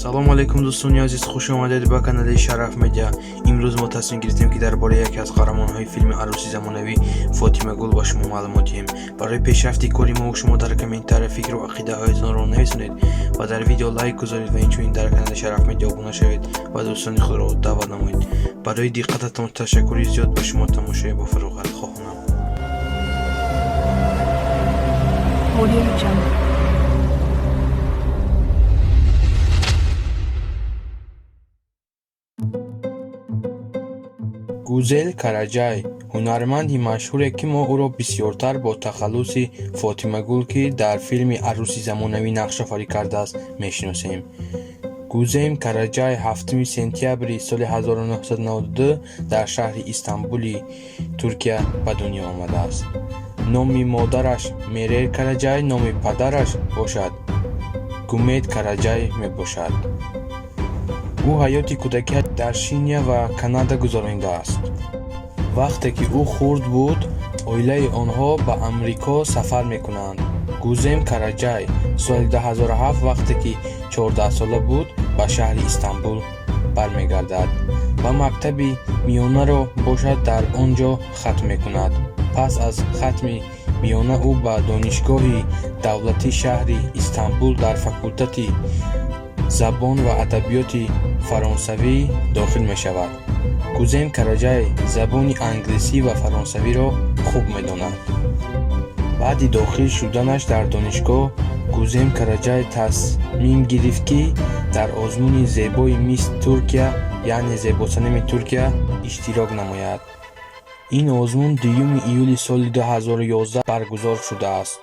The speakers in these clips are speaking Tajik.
Салому алейкум, дӯстони азиз, хуш омадед ба канали Шараф Медиа. Имрӯз мо тасмим гирифтем, ки дар бораи яке аз қаҳрамонҳои филми Арӯси замонавӣ Фотимагул ба шумо маълумот диҳем. Барои пешрафти кори мо шумо дар комментария фикру ақидаҳоятонро нависонед ва дар видео лайк гузоред ва инчунин дар канали Шараф Медиа обуна шавед ва дӯстони худро даъват намоед. Барои диққататон ташаккури зиёд, ба шумо тамошои бофароғат хоҳонам. Audio Jungle. Гузел Караҷай ҳунарманди машҳуре, ки мо ӯро бисёртар бо тахаллуси Фотимагул, ки дар филми Арӯси замонавӣ нақшофарӣ кардааст, мешиносем. Гузем Караҷай 7 сентябри соли 1992 дар шаҳри Истанбули Туркия ба дунё омадааст. Номи модараш Мерер Караҷай, номи падараш бошад Гумед Караҷай мебошад. Ӯ ҳаёти кӯдакиаш дар Шиния ва Канада гузаронидааст. Вақте ки ӯ хурд буд, оилаи онҳо ба Амрико сафар мекунанд. Гузем Караҷай соли 2007, вақте ки 14сола буд, ба шаҳри Истанбул бармегардад ва мактаби миёнаро бошад дар он ҷо хатм мекунад. Пас аз хатми миёна ӯ ба Донишгоҳи давлатии шаҳри Истанбул дар факултети забон ва адабиёти фаронсавӣ дохил мешавад. Гузем Караҷай забони англисӣ ва фаронсавиро хуб медонад. Баъди дохил шуданаш дар донишгоҳ Гузем Караҷай тасмим гирифт, ки дар озмуни зебои Мисс Туркия, яъне зебосанами Туркия, иштирок намояд. Ин озмун 2 июли соли 2011 баргузор шудааст.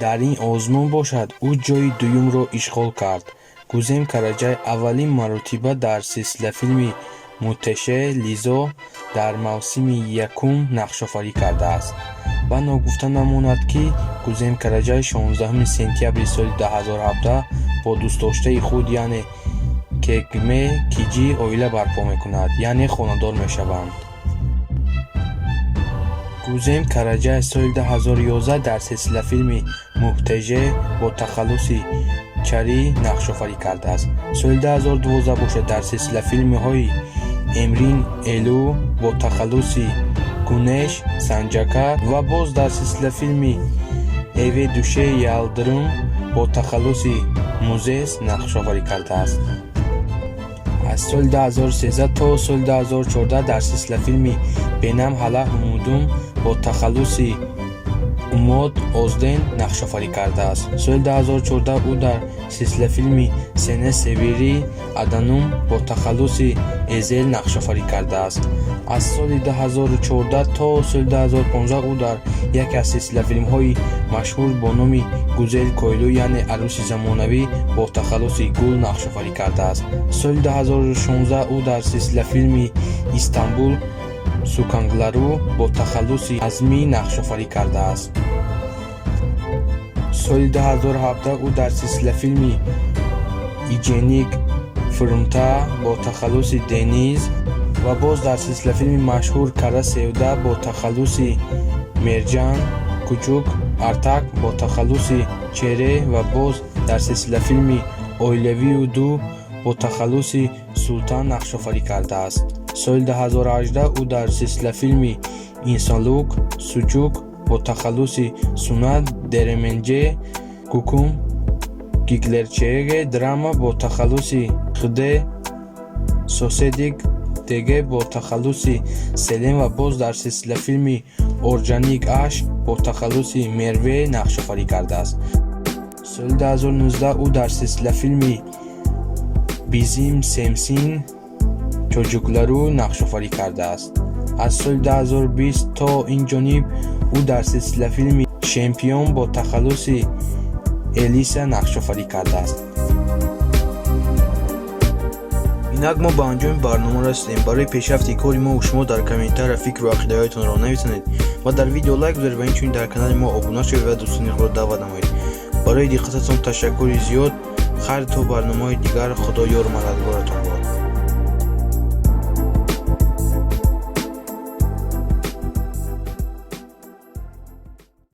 Дар ин озмун бошад ӯ ҷойи дуюмро ишғол кард. Гузем Караҷай аввалин маротиба дар силсилафилми Муҳтеше Лизо дар мавсими якум нақшофарӣ кардааст. Ва ногуфта намонад, ки Гузем Караҷай 16 сентябри соли 2017 бо дӯстдоштаи худ, яъне Кегме Киҷӣ, оила барпо мекунад, яъне хонадор мешаванд. Гузем Караҷай соли 2011 дар силсилафилми Муҳтеже бо тахаллуси Чарӣ нақшофарӣ кардааст. Соли 2012 бошад дар силсилафилмҳои Эмрин Элу бо тахаллуси Гунеш Санҷака ва боз дар силсилафилми Эве Душе Ялдирим бо тахаллуси Музес нақшофарӣ кардааст. Аз соли 2013 то соли 2014 дар силсилафилми Бенам Ҳала Умудум бо тахаллуси Умод Озден нақшофарӣ кардааст. Соли 2014 ӯ дар силсилафилми Сене Севири Аданум бо тахаллуси Эзел нақшофарӣ кардааст. Аз соли 2014 то соли 2015 ӯ дар яке аз силсилафилмҳои машҳур бо номи Гузел Койлу, яъне Арӯси замонавӣ, бо тахаллуси Гул нақшофарӣ кардааст. Соли 2016 ӯ дар силсилафилми Истанбул Суканглару бо тахаллуси Азмӣ нақшофарӣ кардааст. Соли 2017 ӯ дар силсилафилми Иҷеник Фурмта бо тахаллуси Дениз ва боз дар силсилафилми машҳур Кара Севда бо тахаллуси Мерҷан Кучук Артак бо тахаллуси Чере ва боз дар силсилафилми Оилавию ду бо тахаллуси Султан нақшофарӣ кардааст. Соли 2018 ӯ дар силсилафилми Инсонлук Суҷук бо тахаллуси Сунат Деременҷе Гукум Гиглерчеге драма бо тахаллуси Хде Соседик Деге бо тахаллуси Селем ва боз дар силсилафилми Орҷаник Аш бо тахаллуси Мерве нақшофарӣ кардааст. Соли 2019 ӯ дар силсилафилми Бизим Семсин Чоҷуклару нақшофарӣ кардааст. Аз соли 2020 то ин ҷониб ӯ дар силсилафилми Шемпион бо тахаллуси Элиса нақшофарӣ кардааст. Инак мо ба анҷоми барнома расидем. Барои пешрафти кори мо шумо дар комментария фикру ақидаҳоятонро нависонед ва дар видео лайк гузоред ва инчунин дар канали мо обуна шавед ва дӯстони худро даъват намоед. Барои диққататон ташаккури зиёд. Хайр, то барномаҳои дигар, Худо ёру мададгоратон бод.